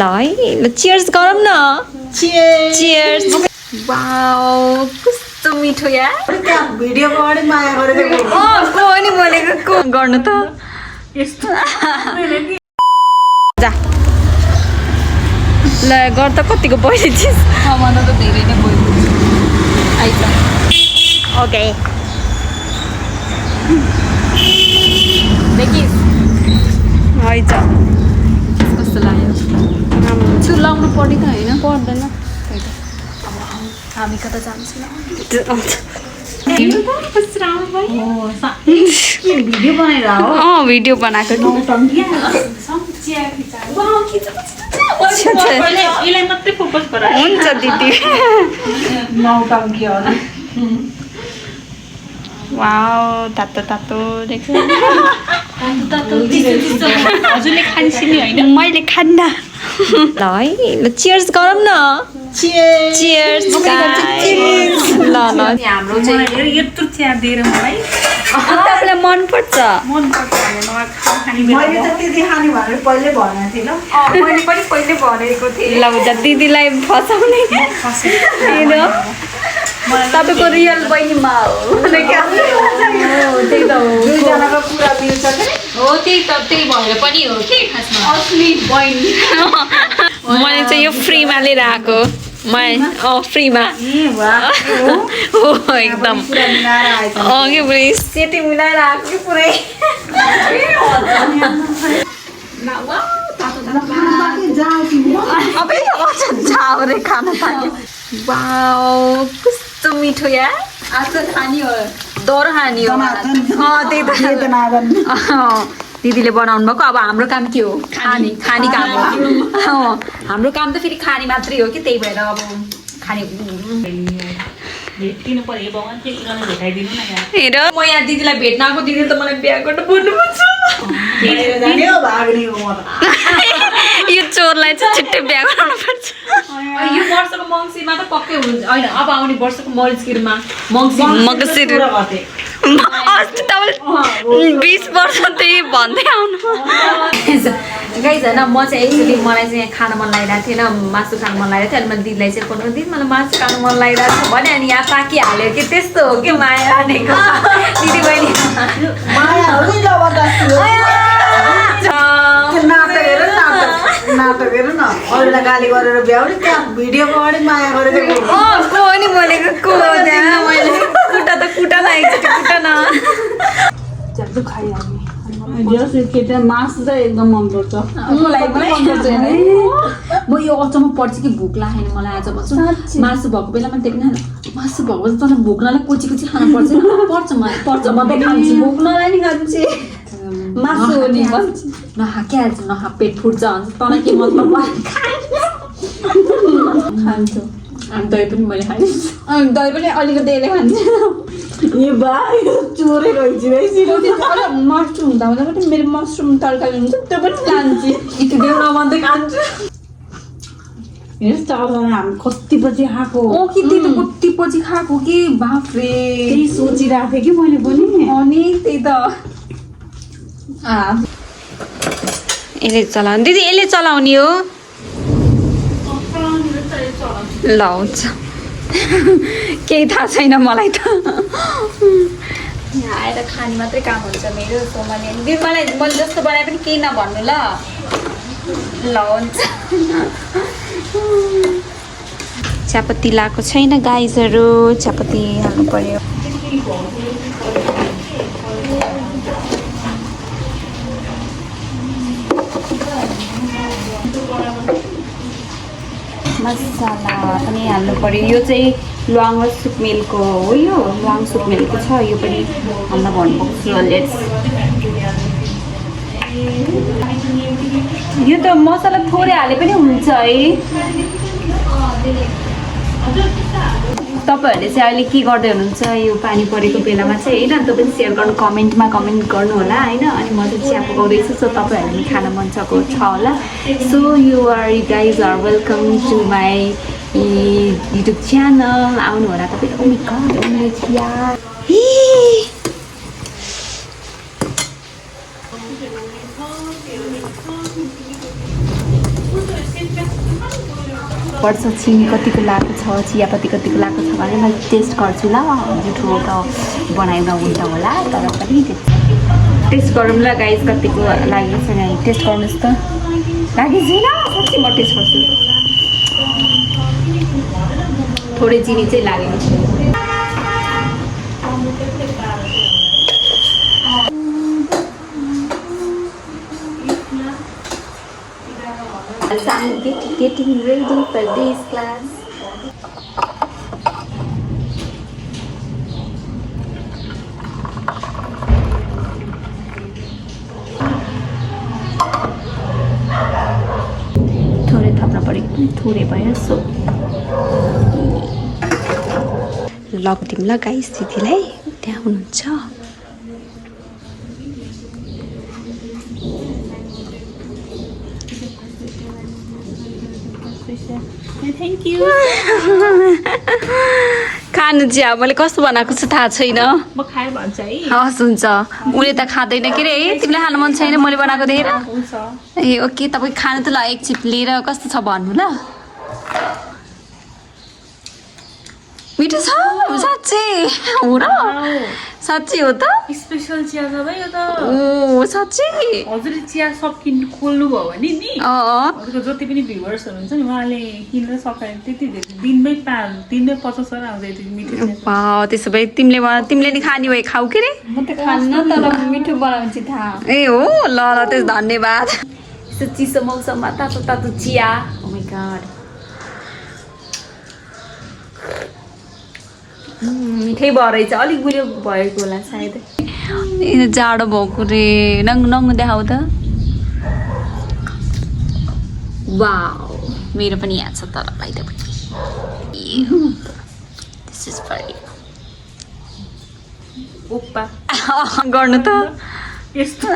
ल है चियर्स गरौँ न चियर्स वाउ कस्तो मिठो यार भिडियो अगाडि माया गरेको को नि बोलेको को गर्नु त जा ल गर त कतिको पहिले थिइस् भन्दा त धेरै नै भयो आइज ओके देखिस् आइज कस्तो लाग्यो छु लाउनु पर्ने त होइन पर्दैन हामी कता जान्छौँ भिडियो बनाएर हो भिडियो बनाएको यसलाई मात्रै फोकस गरायो हुन्छ दिदी नौटङ्की हो वाउ तातो तातो देख्छ हजुरले खान्छिनी होइन मैले खान्न ल है ल चियर्स गरौँ न चियर्स ल ल हाम्रो चाहिँ यत्रो चिया दिएर मलाई तपाईँलाई मनपर्छ मनपर्छ मैले त त्यति खाने भनेर पहिले भनेको थिएँ ल मैले पनि पहिले भनेको थिएँ ल हुन्छ दिदीलाई फसाउने तपाईँको रियल बहिनीमा हो त्यही त हो दुईजनाको कुरा मिल्छ कि हो त्यही त त्यही भएर पनि हो के खासमा असली बहिनी मैले चाहिँ यो फ्रीमा लिएर आएको फ्रीमा हो एकदम पुरा मिलाएर आएछ कि प्लिज सेती मिलाएर आएको कि पुरै अबे झाउरे खान थाल्यो वाउ कस्तो मिठो यार आज खानी हो दर खानी हो त्यही त दिदीले बनाउनु भएको अब हाम्रो काम के हो खाने खाने काम हो हाम्रो काम त फेरि खाने मात्रै हो कि त्यही भएर अब खाने भेटिनु पर्यो भगवान् के कुरालाई भेटाइदिनु न यहाँ हेर म यहाँ दिदीलाई भेट्न आएको दिदीले त मलाई बिहा गर्न बोल्नुपर्छ हिँडेर जाने हो भाग्ने हो म त यो चोरलाई चाहिँ छिट्टै बिहा गराउनुपर्छ यो वर्षको मङ्सिरमा त पक्कै हुन्छ होइन अब आउने वर्षको मरिचगिरमा मङ्सिर कुरा गर्थेँ अस्ति तपाईँले 20 वर्ष त्यही भन्दै आउनु गाइज होइन म चाहिँ एक्चुली मलाई चाहिँ खान मन लागिरहेको थिएन मासु खानु मन लागिरहेको थियो अनि मैले दिदीलाई चाहिँ फोन दिदी मलाई मासु खानु मन लागिरहेको छ भने अनि यहाँ पाकिहाल्यो कि त्यस्तो हो कि माया भनेको दिदी बहिनी माया हो नि जबरजस्ती हो नाटक हेर नाटक हेर न अरूलाई गाली गरेर भ्याउने त्यहाँ भिडियोको अगाडि माया गरेको को नि बोलेको को त्यहाँ मैले कुटा त कुटा लागेको छ कुटा न ज्यादा खाइहाल्ने केटा मासु चाहिँ एकदम मनपर्छ म यो अचम्म पर्छ कि भोक लाग्यो नि मलाई आज भन्छु मासु भएको बेलामा देख्न मासु भएको बेला तँलाई भोक्नलाई कोची कोची खानु पर्छ पर्छ मलाई पर्छ म त खान्छु भोग्नलाई नि खान्छु मासु हो नि नखा क्या नखा पेट फुट्छ भन्छ तँलाई के मतलब खान्छु अनि दही पनि मैले खाएँ दही पनि अलिकति धेरै खान्छु ए बा चोरै रहेछ मसरुम हुँदा हुँदा पनि मेरो मसरुम तरकारी हुन्छ त्यो पनि खान्छु यति देऊ न भन्दै खान्छु हेर्नुहोस् त अब हामी कति बजी खाएको ओ कि त्यही त कति पछि खाएको कि बाफ्रे त्यही सोचिरहेको थिएँ कि मैले पनि अनि त्यही त यसले चलाउने दिदी यसले चलाउने हो ल हुन्छ केही थाहा छैन मलाई त यहाँ आएर खाने मात्रै काम हुन्छ मेरो सोमाले दिदी मलाई मैले जस्तो बनाए पनि केही नभन्नु ल ल हुन्छ चियापत्ती लाएको छैन गाइजहरू चियापत्ती हाल्नु पर्यो मसाला पनि हाल्नु पर्यो यो चाहिँ ल्वाङ र सुकमेलको हो यो ल्वाङ सुकमेलको छ यो पनि हाल्न भन्नुभएको छु लेट्स यो त मसाला थोरै हाले पनि हुन्छ है तपाईँहरूले चाहिँ अहिले के गर्दै हुनुहुन्छ यो पानी परेको बेलामा चाहिँ होइन तपाईँ सेयर गर्नु कमेन्टमा कमेन्ट गर्नु होला होइन अनि म चाहिँ चिया पकाउँदैछु सो तपाईँहरूले खान मन छ होला so you guys are welcome to my YouTube channel आउनु होला तपाईँ चिया पर्छ चिनी कतिको लगाएको छ चियापत्ती कतिको लगाएको छ भने मैले टेस्ट गर्छु ल जुठो त बनाउँदा हुन्छ होला तर पनि टेस्ट गरौँ ल गाइस कतिको लागेको छ गाई टेस्ट गर्नुहोस् त लागेको छैन साँच्चै म टेस्ट गर्छु थोरै चिनी चाहिँ लागेको छ So I'm getting ready for this class. थोरै थप्न परेको थोरै भयो सो लगिदिउँ ल गाइस दिदीलाई त्यहाँ हुनुहुन्छ थ्याङ्क यू खानु चाहिँ मैले कस्तो बनाएको छ थाहा छैन म खाए भन्छ है हस् हुन्छ उसले त खाँदैन के रे तिमीलाई खानु मन छैन मैले बनाएको देखेर ए ओके तपाईँ खानु त ल एक चिप लिएर कस्तो छ भन्नु ल मिठो छ साँच्चै हो र साँच्चै हो त स्पेशल चिया छ भाइ यो त ओ साँच्चै हजुरले चिया सब खोल्नु भयो भने नि हजुरको जति पनि भ्युवर्सहरू हुन्छ नि उहाँले किनेर सकायो त्यति दिनमै 50 आउँछ यति मिठो चिया त्यसो भए तिमीले नि खाने भए खाऊ के रे म त खान्न तर मिठो बनाउँछ थाहा ए हो ल ल त्यस धन्यवाद यस्तो चिसो मौसममा तातो तातो चिया ओ माय गॉड मिठै भयो रहेछ अलिक गुलियो भएको होला सायद जाडो भएको रे नङ्गु देखाउ त वाउ मेरो पनि यहाँ छ तर भाइ त दिस इज फर यु ओप्पा गर्नु त यस्तो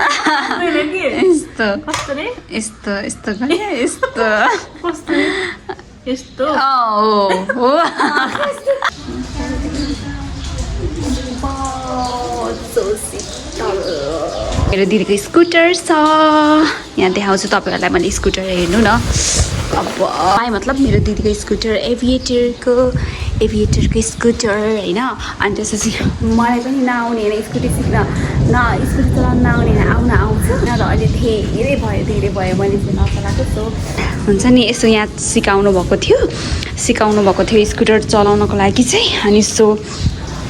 यस्तो कस्तो रे यस्तो यस्तो गरे यस्तो कस्तो रे यस्तो हो मेरो दिदीको स्कुटर छ यहाँ देखाउँछु तपाईँहरूलाई मैले स्कुटर हेर्नु न अब मतलब मेरो दिदीको स्कुटर एभिएटरको स्कुटर होइन अनि त्यसपछि मलाई पनि नआउने होइन स्कुटी सिक्न स्कुटी चलाउनु नआउने होइन आउँछ र अहिले धेरै भयो मैले चाहिँ नचलाएको सो हुन्छ नि यसो यहाँ सिकाउनु भएको थियो स्कुटर चलाउनको लागि चाहिँ अनि सो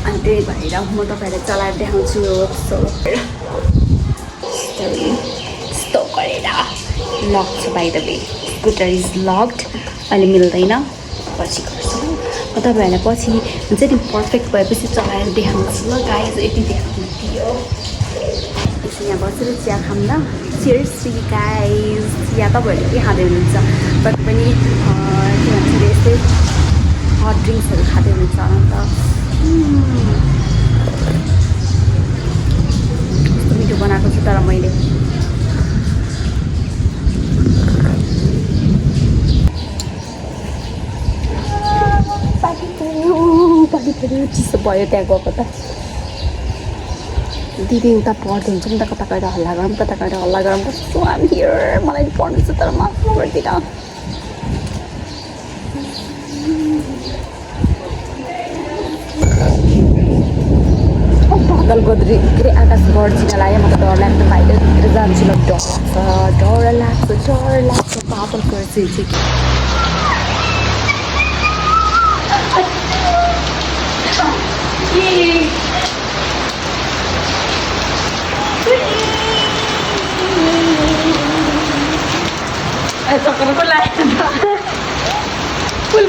अनि त्यही भएर म तपाईँहरूलाई चलाएर देखाउँछु यस्तो गरेर लक छ by the way scooter is locked अहिले मिल्दैन पछि गर्छु म तपाईँहरूलाई पछि हुन्छ नि पर्फेक्ट भएपछि चलाएर देखाउँछु ल गाइस यति देखाउनु थियो यसो यहाँ बसेर चिया खाऊँ ल चियर्स गाइस चिया तपाईँहरूले के खाँदै हुनुहुन्छ तर पनि के भन्छ यस्तै हट ड्रिङ्क्सहरू खाँदै हुनुहुन्छ अन्त कस्तो मिठो बनाएको छु तर मैले पानी पऱ्यो चिसो भयो त्यहाँ गएको त दिदी उता पढ्दै हुन्छ नि त कता गएर हल्ला गरौँ कस्तो आम हियर मलाई पढ्नु छ तर म गर्दिनँ बादल गद्री के अरे आकाश गर्जिन लाग्यो म त डर लाग्छ बाहिरतिर जान्छु ल डर लाग्छ बादल गर्जिन चाहिँ चक्कर को लाग्यो फुल